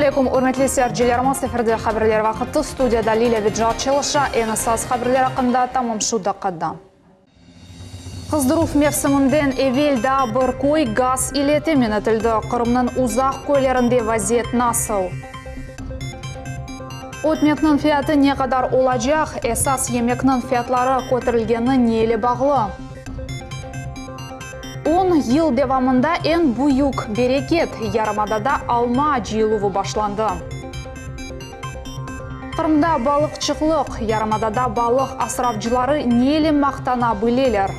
Selâm aleyküm, ürmetli seyircilerimiz, efirde haberler vaqıtı, studiyada Lilâ Vecat çalışa, eñ esas haberler aqqında tamam şu daqqada. Qızdıruv mevsiminden evel daa bir köy gaz ile temin etildi. Qırımnıñ uzaq köylerinde vaziyet nasıl? Ötmekniñ fiyatı ne qadar olacaq? Esas yemekniñ fiyatları köterilgeni ne ile bağlı? On yıl devamında eñ büyük bereket, yarımadada alma cıyıluvı başlandı. Qırımda balıqçıqlıq, yarımadada balıq asravcıları ne ile maqtana bileler?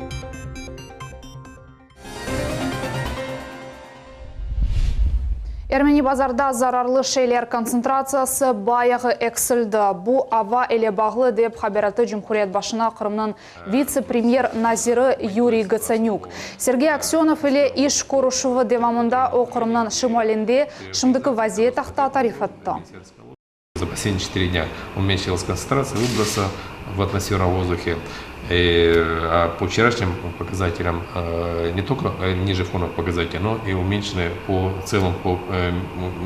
Ermeni Bazarda zararlı şeyler kontsentratsiyası bayağı eksildi. Bu ava ile bağlı, dep haber etti cumhuriyet başına Qırımnıñ vitse-premyer naziri Yuriy Gotsanük. Sergey Aksönov ile iş körüşüvi devamında o Qırımnıñ şimalinde şimdiki vaziyet aqta tarif etti. За последние четыре дня уменьшилась концентрация выброса в атмосферном воздухе. А по вчерашним показателям не только ниже фоновых показателей, но и уменьшены по целом по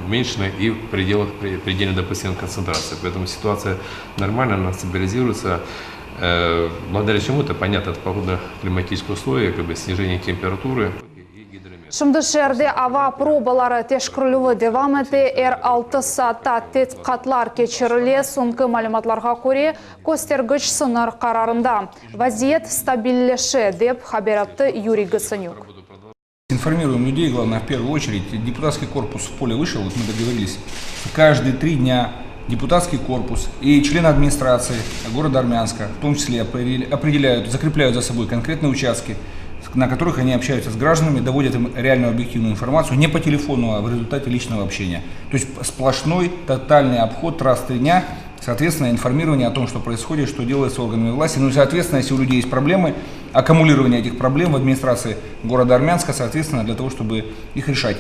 уменьшены и в пределах предельно допустимой концентрации. Поэтому ситуация нормальная, она стабилизируется. Благодаря чему это понятно, это погодно-климатические условия, как бы снижение температуры. Şimdi şeerde ava probaları teşkerilüvi devam ete, er altı saatta tedqiqatlar keçirile, soñki malümatlarğa köre, köstergiç sıñır qararında. Vaziyet stabilleşe, dep haber etti Yuriy Gotsanük. Informiruем людей, главное, в первую очередь, депутатский корпус в поле вышел, вот мы договорились, что каждые три дня депутатский корпус и члены администрации города Армянска, в том числе определяют, закрепляют за собой конкретные участки, на которых они общаются с гражданами, доводят им реальную объективную информацию не по телефону, а в результате личного общения. То есть сплошной тотальный обход раз в три дня, соответственно, информирование о том, что происходит, что делается органами власти. Ну и, соответственно, если у людей есть проблемы, аккумулирование этих проблем в администрации города Армянска, соответственно, для того, чтобы их решать.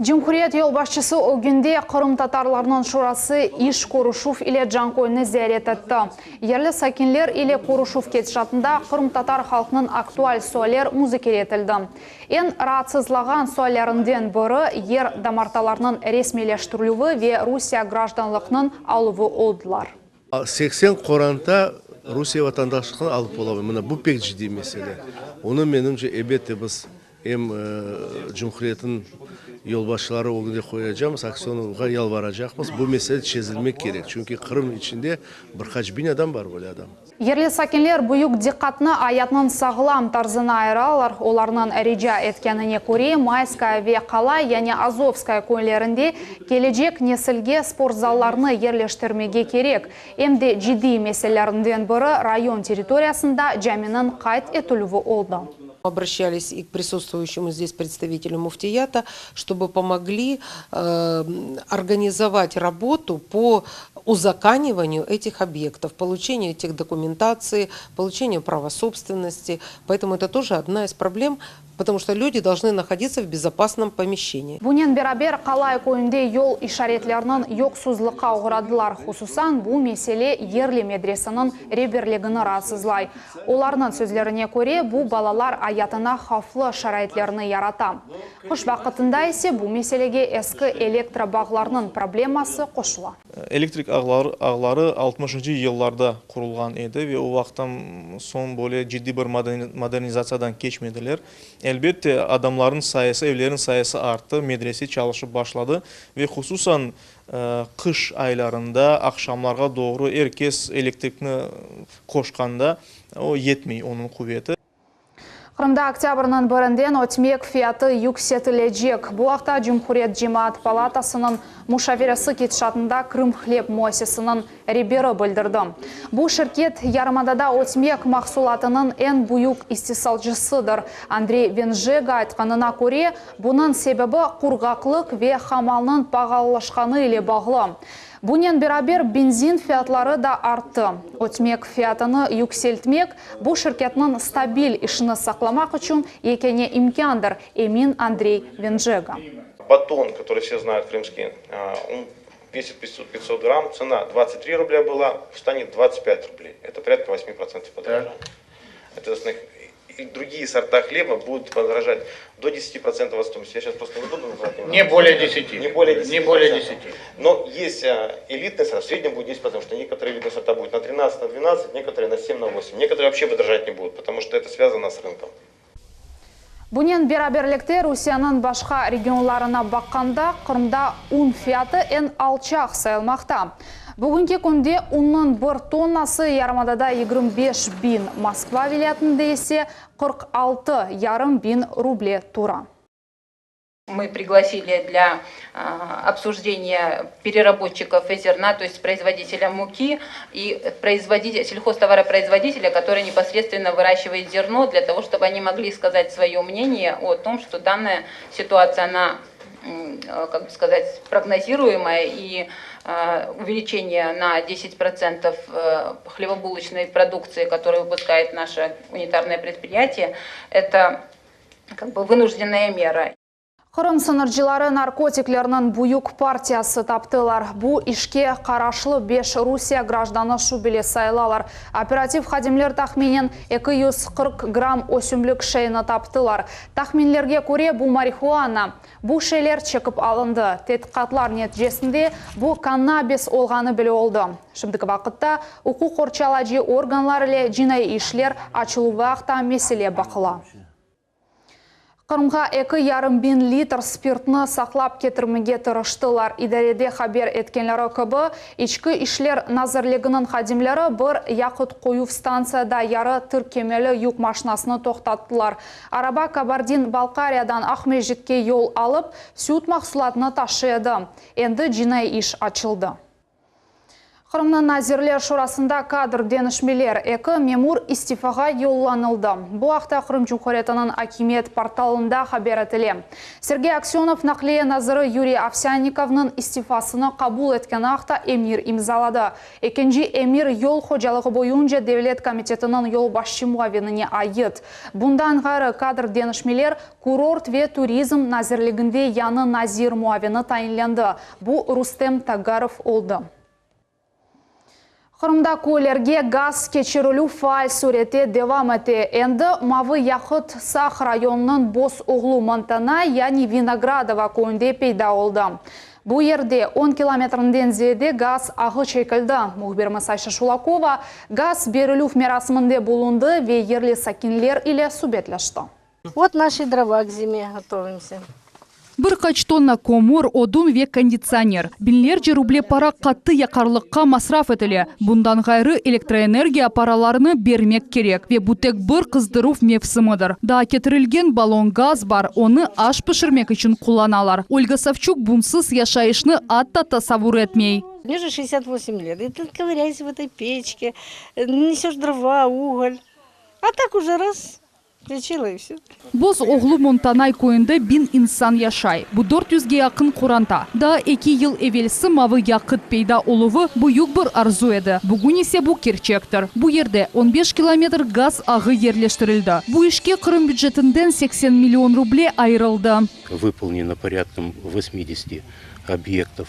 Cumhuriyet yolbaşçısı ögünde qırımtatarlarnıñ şurası iş körüşüv ile Canköyni ziyaret etti. Yerli sakinler ile körüşüv ketişatında qırımtatar halqınıñ aktual sualler muzakere etildi. Eñ raatsızlağan suallerinden biri yer damartalarnıñ resmiyleştirilüvi ve Rusiye grajdanlıqnıñ aluvı oldılar. 80 qoranta Rusiye vatandaşlıqnı alıp olamay. Mına bu pek ciddiy mesele. Onı, menimce, elbette, biz Em cumhuriyetniñ yolbaşçıları ögünde qoyacamız, Aksönovğa yalvaracaqmız, bu mesele çezilmek kerek, çünki Qırım içinde bir qaç biñ adam bar böyle adam. Yerli sakinler büyük diqqatnı ayatnıñ sağlam tarzına ayıralar. Olarnıñ rica etkenine köre, Mayskaya ve Qalay, yani Azovskaya köylerinde kelecek nesilge sportzallarnı yerleştirmege kerek. Em de ciddiy meselelerinden biri rayon territoriyasında caminiñ qayd etilüvi oldı. Обращались и к присутствующему здесь представителю муфтията, чтобы помогли организовать работу по узаканиванию этих объектов, получению этих документации, получению права собственности. Поэтому это тоже одна из проблем, потому что люди должны находиться в безопасном помещении. Bunen beraber, Qalay köyünde yol işaretleriniñ yoqsuzlıqqa oğradılar. Hususan, bu mesele yerli medreseniñ reberligini raatsızlay. Olarnıñ sözlerine köre, bu balalar ayatına havflı şaraitlerni yarata. Qış vaqıtında ise bu meselege eski elektrobağlarnıñ probleması qoşula. Elektrik ağları altmışıncı yıllarda qurulğan edi ve o vaqıttan soñ böyle ciddiy bir modernizatsiyadan keçmediler. Elbette, adamlarnıñ sayısı, evlerniñ sayısı arttı, medrese çalışıp başladı ve hususan qış aylarında aqşamlarğa doğru er kes elektrikni qoşqanda o yetmey onıñ quveti. Qırımda oktâbrniñ birinden ötmek fiyatı yüksetilecek. Bu aqta Cumhuriyet Cemaat palatasınıñ muşaveresi ketişatında Krımhleb müessisesiniñ reberi bildirdi. Bu şirket yarımadada ötmek mahsulatınıñ eñ büyük istisalcısıdır. Andrey Venjega aytqanına köre, bunıñ sebebi qurğaqlıq ve hamalnıñ pağalılaşqanı ile bağlı. Bunen beraber benzin fiyatları da arttı. Ötmek fiyatını yükseltmek, bu şirketniñ stabil işini saqlamaq içün yekâne imkândır, emin Andrey Venjega. Baton, kotorıy vse znayut krımskiy, on vesit pyatsot gramm, tsena 23 rublâ byla, stanет 25 rubley, eto porâdka vosmi protsentov podorojaniya. Другие сорта хлеба будут подорожать до 10% от стоимости. Я сейчас просто не буду называть. Не более 10. Не более 10. Не более 10. Но есть элитные сорта, в среднем будет 10%, потому что некоторые элитные сорта будут на 13, на 12, некоторые на 7, на 8. Некоторые вообще подорожать не будут, потому что это связано с рынком. Bunen beraberlikte Rusiyeniñ başqa regionlarına baqqanda, Qırımda un fiyatı eñ alçaq sayılmaqta. Bugünki künde unnıñ bir tonnası yarımadada 25 biñ, Moskva vilâyetinde ise 46 yarım biñ ruble tura. Мы пригласили для обсуждения переработчиков зерна, то есть производителя муки и производителя, сельхозтоваропроизводителя, который непосредственно выращивает зерно, для того, чтобы они могли сказать свое мнение о том, что данная ситуация, она, как бы сказать, прогнозируемая и увеличение на 10% хлебобулочной продукции, которую выпускает наше унитарное предприятие, это как бы вынужденная мера. Qırım sıñırcıları narkotiklerniñ büyük partiyası taptılar. Bu işke qaraşlı 5 Rusiye grajdanı şübeli sayılalar. Operativ hadimler tahminen 240 gramm ösümlik şeyini taptılar. Tahminlerge köre bu marihuana. Bu şeyler çekip alındı. Tedqiqatlar neticesinde bu kannabis olğanı belli oldı. Şimdiki vaqıtta uquq qorçalayıcı organlar ile cinaiy işler açıluvı aqta mesele baqıla. Qırımğa 2,5 biñ litr spirtni saqlap ketirmege tırıştılar. İdarede haber etkenleri kibi, İçki işler nazirliginiñ hadimleri bir yaqıt qoyuv stantsiyada yarı tirkemeli yük maşinasını toqtattılar. Araba Kabardin-Balkariyadan Aqmescitke yol alıp, süt mahsulatını taşıy edi. Endi cinaiy iş açıldı. Qırımnıñ Nazirler Şurasında kadr deñişmeler, eki memur istifağa yollanıldı. Bu aqta Qırım Cumhuriyetiniñ akimiyet portalında haber etile. Sergey Aksönov naqliye naziri Yuriy Ovsânnikovnıñ istifasını qabul etkeni aqta emir imzaladı. Ekinci emir yol hocalığı boyunca devlet komitetiniñ yolbaşçı muavinine ait. Bundan ğayrı kadr deñişmeler Kurort ve turizm nazirliginde yañı nazir muavini tayinlendi. Bu Rustem Tagarov oldı. Qırımda köylerge gaz keçirilüv faal sürette devam ete. Endi mavı yaqıt Saq rayonınıñ Boz Oğlu Montana, yani Vinogradova köyünde peyda oldı. Bu yerde on kilometrinden ziyade gaz ağı çekildi. Mühbirimiz Ayşe Şulakova gaz berilüv merasiminde bulundı ve yerli sakinler ile subetleşti. Vot naşi drova k zime gotovimsâ. Bir qaç tonna kömür, odun ve konditsioner. Biñlerce ruble para qattı yaqarlıqqa masraf etile. Bundan ğayrı, elektroenergiya paralarını bermek kerek. Ve bu tek bir qızdıruv mevsimidir. Daa ketirilgen ballon gaz bar, onı aş pişirmek içün qullanalar. Olga Savçuk bunsız yaşayışnı atta tasavvur etmey. Mne uje 68 let, i ty kovırâysâ v etoy peçke, nesöş drova, ugol. A tak uje raz, Vklüçila i vsö. Boz Oğlu Montanay köyünde biñ insan yaşay. Bu dört yüzge yaqın qoranta. Daa eki yıl evelsi mavı yaqıt peyda oluvı büyük bir arzu edi. Bugün ise bu kerçektir. Bu yerde on beş kilometr gaz ağı yerleştirildi. Bu işke Qırım bücetinden 80 million ruble ayırıldı. Vıpolneno porâdkom vosmidesяti obyektov,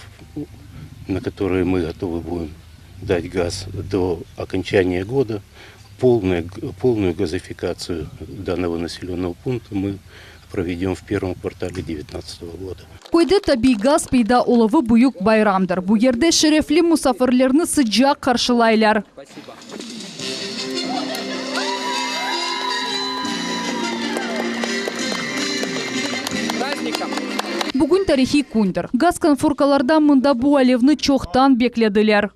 na kotorıye mı gotovı budem dat gaz do okonçaniya goda. Polную газификацию данного населенного пункта мы проведем в первом квартале девятнадцатого года. Köyde tabiiy gaz peyda oluvı büyük bayramdır. Bu yerde şerefli musafirlerni sıcaq qarşılaylar. Bugün tarihiy kündir. Gaz konforkalarda mında bu alevni çoqtan beklediler.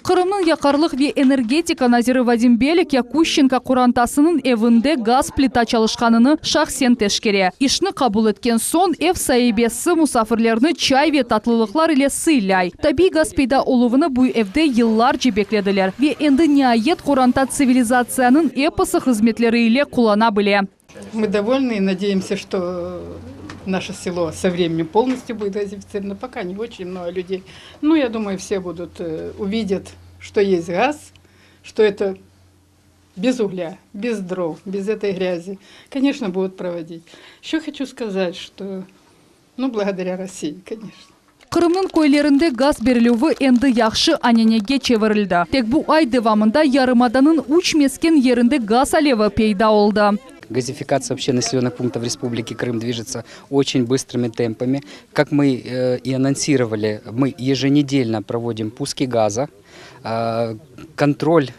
Qırımnıñ yaqarlıq ve energetika naziri Vadim Belik Yakuşçenko qorantasınıñ evinde gaz plita çalışqanını şahsen teşkere. İşni qabul etken soñ ev saibesi musafirlerni çay ve tatlılıqlar ile sıylay. Tabiiy gaz peyda oluvını bu evde yıllarca beklediler ve endi niayet qoranta tsivilizatsiyanıñ episi hızmetleri ile qullana bile. Мы довольны и надеемся, что наше село со временем полностью будет газифицировано. Пока не очень много людей. Но я думаю, все будут, увидят, что есть газ, что это без угля, без дров, без этой грязи. Конечно, будут проводить. Еще хочу сказать, что, ну, благодаря России, конечно. Qırımnıñ köylerinde gaz berilüvi endi yahşı ananege çevirildi. Tek bu ay devamında yarımadanıñ üç mesken yerinde gaz alevi peyda oldı. Газификация вообще населенных пунктов Республики Крым движется очень быстрыми темпами. Как мы и анонсировали, мы еженедельно проводим пуски газа. Контроль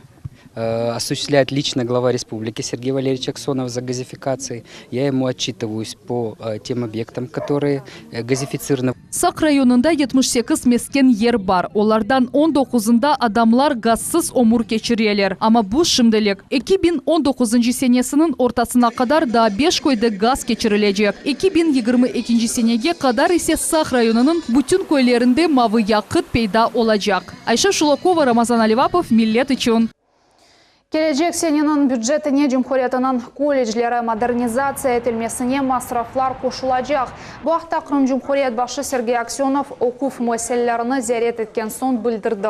осуществляет лично глава республики Сергей Валерьевич Аксенов за газификацией. Я ему отчитываюсь по тем объектам, которые газифицированы. Saq rayonında 78 mesken yer bar, olardan 19-ında adamlar gazsız ömür keçireler. Amma bu şimdilik. 2019-ncı senesiniñ ortasına qadar daa beş köyde gaz keçirilecek. 2022-nci senege qadar ise Saq rayonınıñ bütün köylerinde mavı yaqıt peyda olacaq. Ayşe Şulakova, Ramazan Alivapov, Millet içün. Kelecek seneniñ bücetine cumhuriyetiniñ kollecleri modernizatsiya etilmesine masraflar qoşulacaq. Bu aqta Qırım Cumhuriyet başı Sergey Aksönov oquv müessiselerini ziyaret etken soñ bildirdi.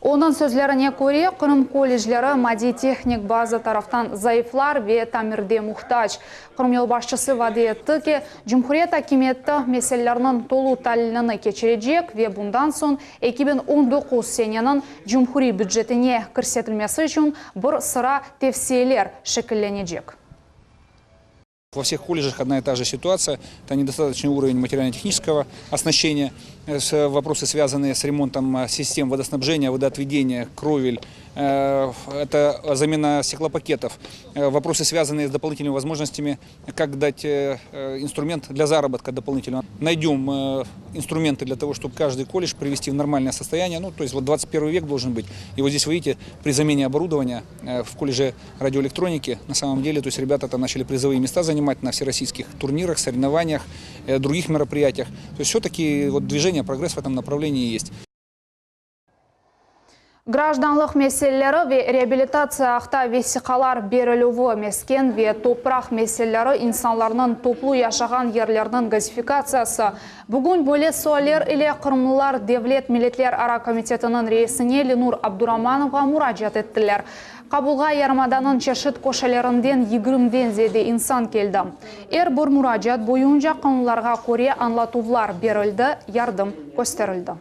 Onıñ sözlerine köre, Qırım kollecleri maddiy-tehnik baza taraftan zayıflar ve tamirde muhtac. Qırım yolbaşçısı vade etti ki, cumhuriyet akimiyeti meselelerniñ tolu talilini keçirecek ve bundan soñ 2019 seneniñ cumhuriy bücetine kirsetilmesi içün bir sıra tevsiyeler şekillenecek. Во всех колледжах одна и та же ситуация. Это недостаточный уровень материально-технического оснащения, вопросы, связанные с ремонтом систем водоснабжения, водоотведения, кровель, это замена стеклопакетов, вопросы, связанные с дополнительными возможностями, как дать инструмент для заработка дополнительного. Найдем инструменты для того, чтобы каждый колледж привести в нормальное состояние. Ну, то есть вот 21 век должен быть. И вот здесь вы видите, при замене оборудования в колледже радиоэлектроники, на самом деле, то есть ребята там начали призовые места занимать на всероссийских турнирах, соревнованиях, других мероприятиях. То есть все-таки вот движение, прогресс в этом направлении есть. Grajdanlıq meseleleri ve reabilitatsiya aqta vesiqalar berilüvi, mesken ve topraq meseleleri, insanlarnıñ toplu yaşağan yerleriniñ gazifikatsiyası. Bugün böyle sualler ile qırımlılar Devlet milletlerara komitetiniñ reisine Lenur Abduramanovğa muracaat ettiler. Qabulğa yarımadanıñ çeşit köşelerinden yigirmiden ziyade insan keldi. Er bir muracaat boyunca qanunlarğa köre añlatuvlar berildi, yardım kösterildi.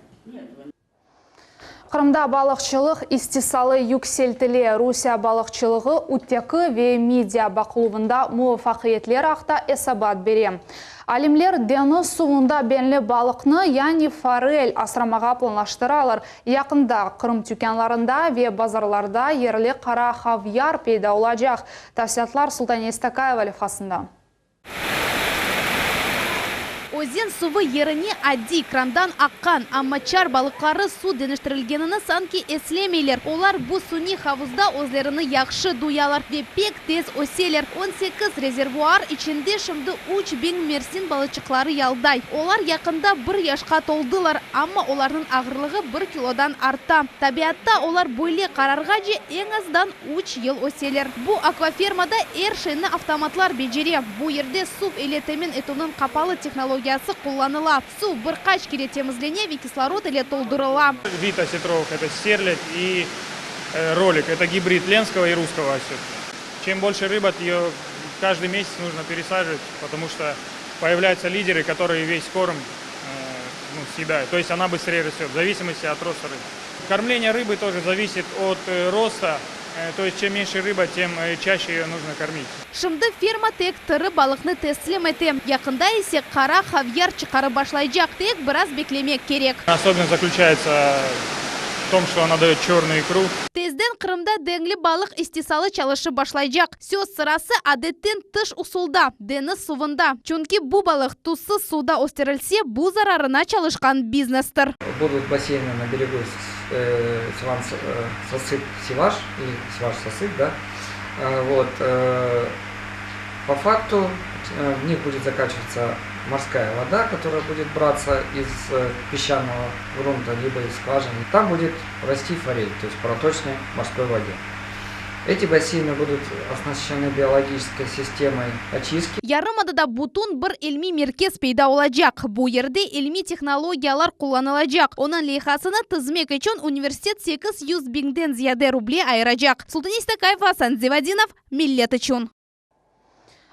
Qırımda balıqçılıq istisalı yükseltile. Rusiye balıqçılığı ütteki ve midiya baqıluvında muvafaqiyetler aqta esabat bere. Alimler deñiz suvunda benli balıqnı, yani forel asramağa planlaştıralar. Yaqında Qırım tükânlarında ve bazarlarda yerli qara havyar peyda olacaq. Tafsilâtlar Sultaniye Estakayeva levhasında. Özen suvı yerine adiy krandan aqqan, amma çar balıqları suv deñiştirilgenini sanki eslemeyler. Olar bu suniy havuzda özlerini yahşı duyalar ve pek tez öseler. On sekiz rezervuar içinde şimdi 3000 mersin balıçıqları yalday. Olar yaqında bir yaşqa toldılar, amma olarnıñ ağırlığı bir kilodan arta. Tabiatta olar böyle qararğace eñ azdan üç yıl öseler. Bu akvafermada er şeyni avtomatlar becere. Bu yerde suv ile temin etüvniñ qapalı tehnologiyası qullanıla. Suv bir qaç kere temizlene ve kislorod ile toldurıla. Вид осетровых – это стерлядь и ролик. Это гибрид ленского и русского осетра. Чем больше рыба, ее каждый месяц нужно пересаживать, потому что появляются лидеры, которые весь корм ну, съедают. То есть она быстрее растет, в зависимости от роста рыбы. Кормление рыбы тоже зависит от роста. То есть чем меньше рыба, тем чаще ее нужно кормить. Şimdi ferma tek tiri balıqnı teslim ete. Yaqında ise qara havyar çıqarıp başlaycaq. Tek biraz beklemek kerek. Особенность заключается в том, что она дает черную икру. Tezden Qırımda deñli balıq istisalı çalışıp başlaycaq. Söz sırası adetten tış usulda, deñiz suvunda. Çünki bu balıq tuzsuz suvda östürilse, bu zararına çalışqan biznestir. Будут бассейны на берегу Севан Сасык Сиваш или Сиваш Сасык, да. Вот. По факту в них будет закачиваться морская вода, которая будет браться из песчаного грунта, либо из скважин. Там будет расти форель, то есть в проточной морской воде. Эти бассейны будут оснащены биологической системой очистки. Yarımadada bütün bir ilmiy merkez peyda olacaq. Bu yerde ilmiy tehnologiyalar qullanılacaq. Onıñ leyhasını tizmek içün universitet 800 biñden ziyade ruble ayıracaq. Sultaniye Istakayeva, Asan Zevadinov, Millet içün.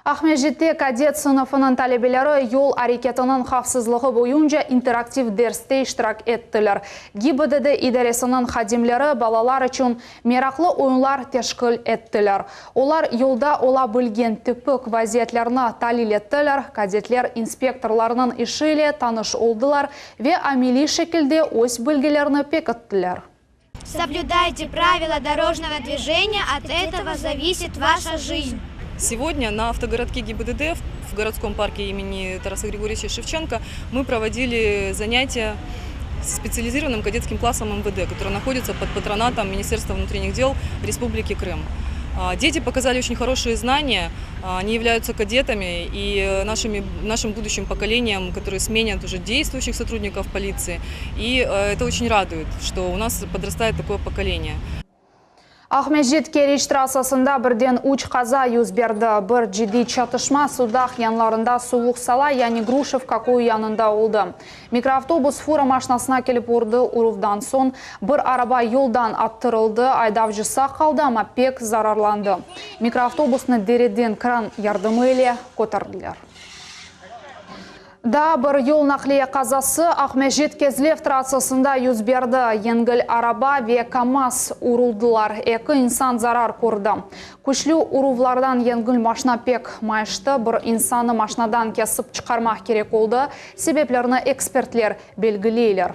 Aqmescitte kadet sınıfınıñ talebeleri yol areketiniñ havfsızlığı boyunca interaktiv derste iştirak ettiler. GİBDD idaresiniñ hadimleri balalar içün meraqlı oyunlar teşkil ettiler. Olar yolda ola bilgen tipik vaziyetlerni talil ettiler, kadetler inspektorlarnıñ işi ile tanış oldılar ve ameliy şekilde öz bilgilerini pekittiler. Соблюдайте правила дорожного движения, от этого зависит ваша жизнь. Сегодня на автогородке ГИБДД в городском парке имени Тараса Григорьевича Шевченко мы проводили занятия с специализированным кадетским классом МВД, который находится под патронатом Министерства внутренних дел Республики Крым. Дети показали очень хорошие знания, они являются кадетами и нашими, нашим будущим поколением, которые сменят уже действующих сотрудников полиции. И это очень радует, что у нас подрастает такое поколение. Aqmescit Keriç trassasında birden üç qaza yüz berdi. Bir ciddiy çatışma Sudaq yanlarında Suvuq Sala, yani Gruşevka köyü yanında oldı. Mikroavtobus fura maşnasına kelip urdı, uruvdan soñ bir araba yoldan attırıldı, aydavcı sağ qaldı, amma pek zararlandı. Mikroavtobusnı dereden kran yardımı ile köterdiler. Daa bir yol naqliye qazası Aqmescit Kezlev trassasında yüz berdi. Yengil araba ve KAMAZ uruldılar, eki insan zarar kördi. Küçlü uruvlardan yengil maşna pek mayıştı, bir insannı maşnadan kesip çıqarmaq kerek oldı, sebeplerni ekspertler belgileyler.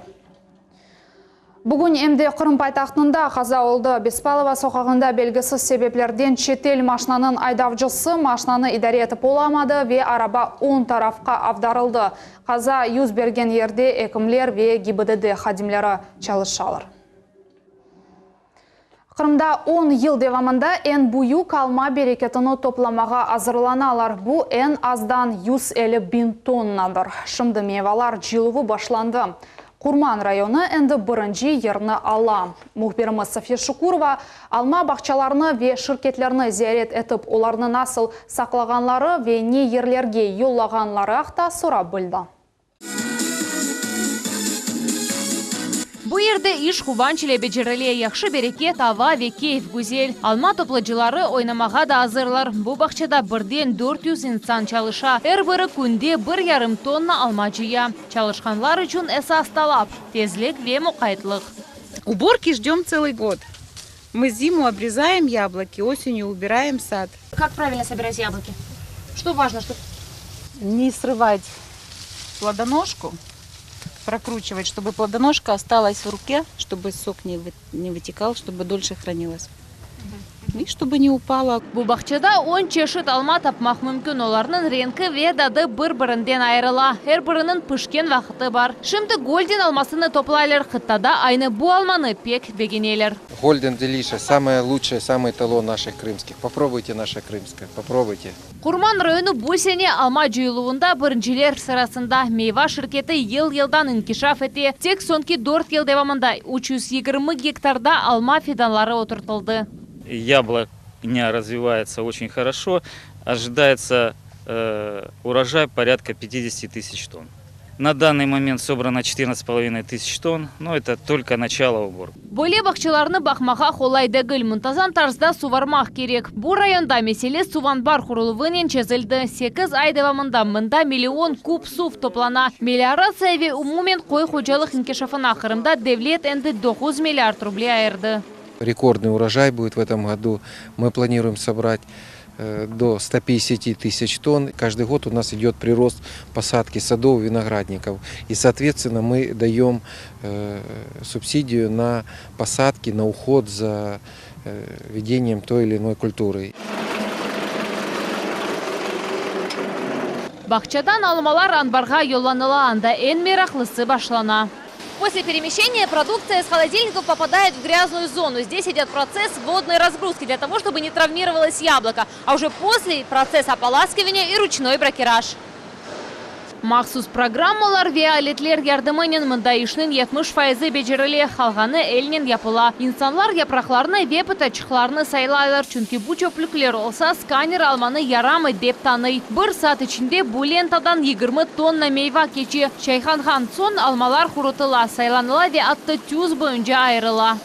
Bugün em de Qırım paytahtında qaza oldı. Bespalova soqağında belgisiz sebeplerden çetel maşnanıñ aydavcısı maşnanı idare etip olamadı ve araba oñ tarafqa avdarıldı. Qaza yüz bergen yerde ekimler ve GİBDD hadimleri çalışalar. Qırımda on yıl devamında eñ büyük alma bereketini toplamağa azırlanalar. Bu eñ azdan 150 biñ tonnadır. Şimdi meyvalar cıyıluvı başlandı. Qurman rayonı endi birinci yerni ala. Mühbirimiz Safiye Şukurova alma bağçalarını ve şirketlerni ziyaret etip, olarnı nasıl saqlağanları ve ne yerlerge yollağanları aqta sorap bildi. Bu yerde iş quvanç ile becerile, yahşı bereket, ava ve keyf güzel. Alma toplayıcıları oynamağa da azırlar. Bu bağçada birden 400 insan çalışa. Er biri künde bir yarım tonna alma cıya. Çalışqanlar içün esas talap, tezlik ve muqaytlıq. Уборки ждем целый год. Мы зиму обрезаем яблоки, осенью убираем сад. Как правильно собирать яблоки? Что важно, чтобы Не срывать плодоножку, прокручивать, чтобы плодоножка осталась в руке, чтобы сок не не вытекал, чтобы дольше хранилась. И чтобы не упала. Bu bağçada on çeşit alma tapmaq mümkün, olarnıñ renki ve tadı bir-birinden ayırıla. Er biriniñ pişken vaqtı bar. Şimdi Golden almasını toplaylar, qıtada aynı bu almanı pek begeneler. Golden Delicious, самое лучшее, самый эталон наших крымских. Попробуйте наше крымское, попробуйте. Qurman rayonı bu sene alma cıyıluvında birinciler sırasında. Meyva şirketi yıl-yıldan inkişaf ete. Tek soñki dört yıl devamında 320 gektarda alma fidanları oturtıldı. Яблоня развивается очень хорошо. Ожидается урожай порядка 50 тысяч тонн. На данный момент собрано 14,5 тысяч тонн, но это только начало уборки. Böyle bağçalarnı baqmağa qolay degil, muntazam tarzda suvarmaq kerek. Bu rayonda mesele suvanbar quruluvınen çezildi. Sekiz ay devamında mında million kub suv toplana. Melioratsiya ve umumen köy hocalıq inkişafına Qırımda devlet endi 9 milliard ruble ayırdı. Рекордный урожай будет в этом году. Мы планируем собрать до 150 тысяч тонн. Каждый год у нас идет прирост посадки садов, виноградников. И, соответственно, мы даем субсидию на посадки, на уход за ведением той или иной культуры. Bağçadan almalar anbarğa yollanıla, anda eñ meraqlısı başlana. После перемещения продукция из холодильников попадает в грязную зону. Здесь идет процесс водной разгрузки для того, чтобы не травмировалось яблоко. А уже после процесс ополаскивания и ручной бракераж. Mahsus programmalar ve aletler yardımınen mında işniñ 70 fayızı becerile, qalğanı elnen yapıla. İnsanlar yapraqlarnı ve pıtaçıqlarnı saylaylar, çünki bu çöplükler olsa, skaner almanı yaramay dep tanıy. Bir saat içinde bu lentadan 20 tonna meyva keçe. Çayqanğan soñ almalar qurutıla, saylanıla ve atta tüs boyunca ayırıla.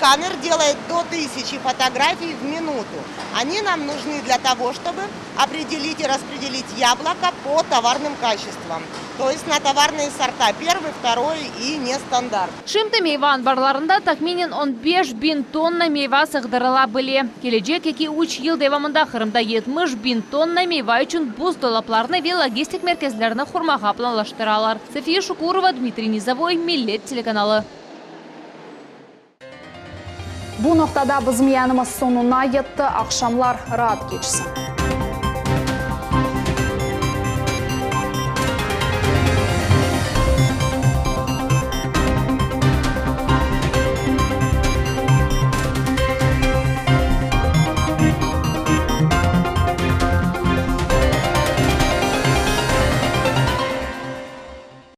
Сканер делает до 1000 фотографий в минуту. Они нам нужны для того, чтобы определить и распределить яблоко по товарным качествам. То есть на товарные сорта первый, второй и нестандарт. Şimdi meyva anbarlarında tahminen 15 biñ tonna meyva sığdırıla bile. Kelecek 2-3 yıl devamında Qırımda 70 biñ tonna meyva içün buzdolaplarını ve logistik merkezlerini qurmağa planlaştıralar. София Шукурова, Дмитрий Низовой, Millet telekanalı. Bu noqtada bizim yayınımız soñuna yetti. Aqşamlar raat keçsin.